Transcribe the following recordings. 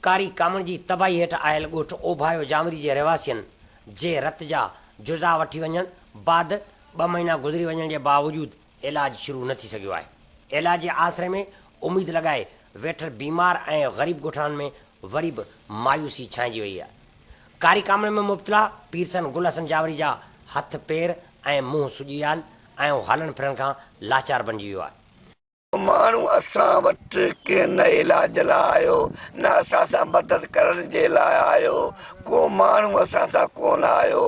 ڪاري ڪامڻ جي تباهي هيٺ آيل ڳوٺ اوڀايو جانوري جي رهواسين جي رت جا جزا وٺي وڃڻ بعد ٻه مهينا گذري وڃڻ جي باوجود علاج شروع نه ٿي سگهيو آهي. علاج جي آسري ۾ اميد لڳائي ويٺل بيمار ۽ غريب ڳوٺاڻن ۾ وري به مايوسي ڇانئجي وئي آهي. ڪاري ڪامڻ ۾ مبتلا پيرسن گل حسن جانوري جا هٿ پير ۽ منهن سڄي ويا آهن ۽ هو هلڻ ڦرڻ کان لاچار بنجي ويو آهي. ماڻهو اسان وٽ ڪنهن نه علاج لاء آيو، نه اسان سان مدد ڪرڻ جي لاء آيو، ڪو ماڻهو اسان سان ڪونه آيو.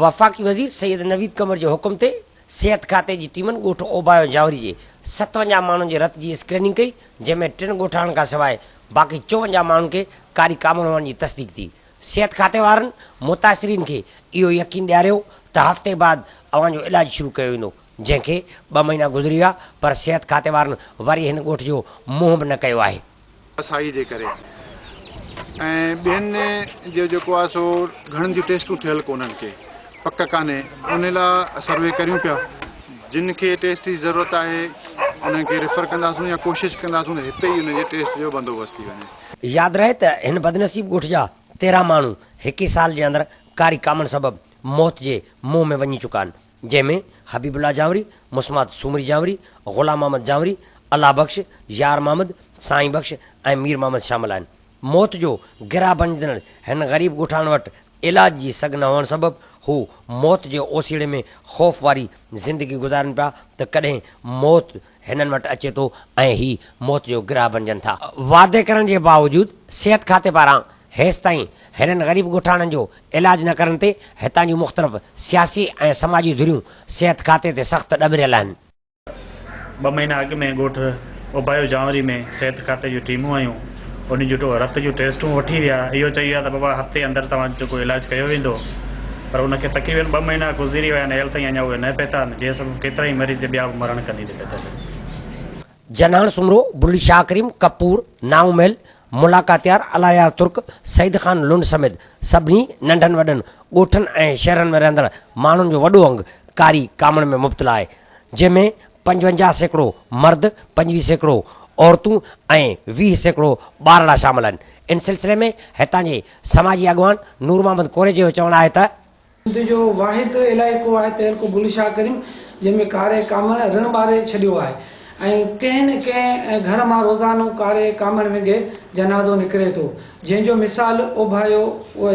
وفاقي وزير سيد نويد قمر جي حڪم تي صحت کاتي جي ٽيمن ڳوٺ اوڀايو جانوري جي 57 ماڻهن جي رت جي اسڪريننگ ڪئي، جنهن ۾ ٽن ڳوٺاڻن کان سواء باقي 54 ماڻهن کي ڪاري ڪامڻ هئڻ جي تصديق ٿي. صحت کاتي وارن متاثرين کي اهو يقين ڏياريو ته هفتي بعد اوهان جو علاج شروع ڪيو ويندو، جنهن کي ٻه مهينا گذري ويا پر صحت کاتي وارن وري هن ڳوٺ جو منهن به نه ڪيو آهي. سائي جي ڪري ۽ ٻين جو جيڪو آهي سو گهڻن جون ٽيسٽون ٿيل ڪونهن ڪي پڪ ڪانهي ان لاء سروي ڪريون پيا جن کي ٽيسٽ جي ضرورت آهي انهن کي ريفر ڪنداسون يا ڪوشش ڪنداسون ته هتي ئي انهن جي ٽيسٽ جو بندوبست ٿي وڃي. ياد رهي ته هن بدنصيب ڳوٺ جا 13 ماڻهو هڪ ئي سال جي اندر ڪاري ڪامڻ سبب موت جي منهن ۾ وڃي چڪا آهن. جنهن ۾ حبيب الله جانوري، مسمات سومري جانوري، غلام محمد جانوري، الله بخش، يار محمد، سائين بخش ۽ مير محمد شامل آهن. موت جو گرهه بڻجندڙ هن غريب ڳوٺاڻن وٽ علاج جي سگهه نه هئڻ سبب هو موت جي اوسيئڙي ۾ خوف واري زندگي گذارين پيا ته ڪڏهن موت هنن وٽ اچي ٿو ۽ هي موت جو گرهه بڻجن ٿا. وعدي ڪرڻ جي باوجود صحت کاتي پاران هيستائين هنن غريب ڳوٺاڻن جو علاج نه ڪرڻ تي هتان جون مختلف سياسي ۽ سماجي ڌريون صحت کاتي تي سخت ڏمريل آهن. ٻه مهينا اڳ ۾ ڳوٺ اوڀايو جانوري ۾ صحت کاتي جون ٽيمون آيون انهن جون رت جون ٽيسٽون وٺي ويا اهو چئي ويا ته بابا هفتي اندر توهان جو جيڪو علاج ڪيو ويندو پر ان کي تقريبن ٻه مهينا گذري ويا آهن هيل تائين اڃا اهي نه پهتا آهن جنهن سبب ڪيترائي مريض ٻيا به مرڻ ڪندي تي پهتل آهن. جنهاڻ سومرو، بلڙي شاهه ڪريم، ڪپور، نائون محل، ملاڪاتيار، الله يار ترڪ، سعيد خان لنڊ سميت سڀني ننڍن وڏن ڳوٺن ۽ شهرن ۾ رهندڙ ماڻهن جو وڏو انگ ڪاري ڪامڻ ۾ مبتلا آهي، جنهن ۾ 55% مرد، 25% عورتون ۽ 20% ٻارڙا شامل آهن. ان سلسلي ۾ هتان جي سماجي اڳواڻ نور محمد ڪوريجي جو چوڻ آهي ته. سنڌ جو واحد علائقو آهي تعلقو بلي شاهه ڪريم جنهن ۾ ڪاري ڪامڻ رڻ ٻاري ڇڏيو آهي ۽ ڪنهن نه ڪنهن گهر مان روزانو ڪاري ڪامڻ وگهي جنازو نڪري ٿو جنهن جو مثال اوڀايو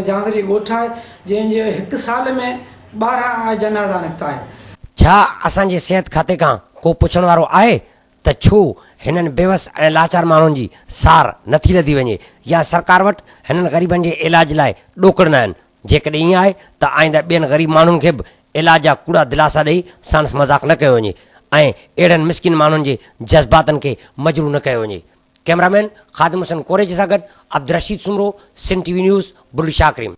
جانوري ڳوٺ آهي جنهن جي هڪ سال ۾ 12 جنازا نڪتا آهن. ڇا اسان جي صحت کاتي کان ڪو پڇڻ وارو آهي ته ڇو هنن بيوس ۽ لاچار ماڻهن جي سار نٿي لڌي وڃي يا سرڪار وٽ هنن غريبن جي علاج لاء ڏوڪڙ ناهن جيڪڏهن ائين آهي ته آئنده ٻين غريب ماڻهن کي به علاج جا ڪوڙا دلاسا ڏئي ساڻس مذاق نه ڪيو وڃي ۽ اهڙن مسڪين ماڻهن جي جذباتن کي مجروح نه ڪيو وڃي. ڪئميرا مين خادم حسين ڪوريجي سان گڏ Abdul Rasheed Soomro, Sindh T V news, Bulri Shah Karim.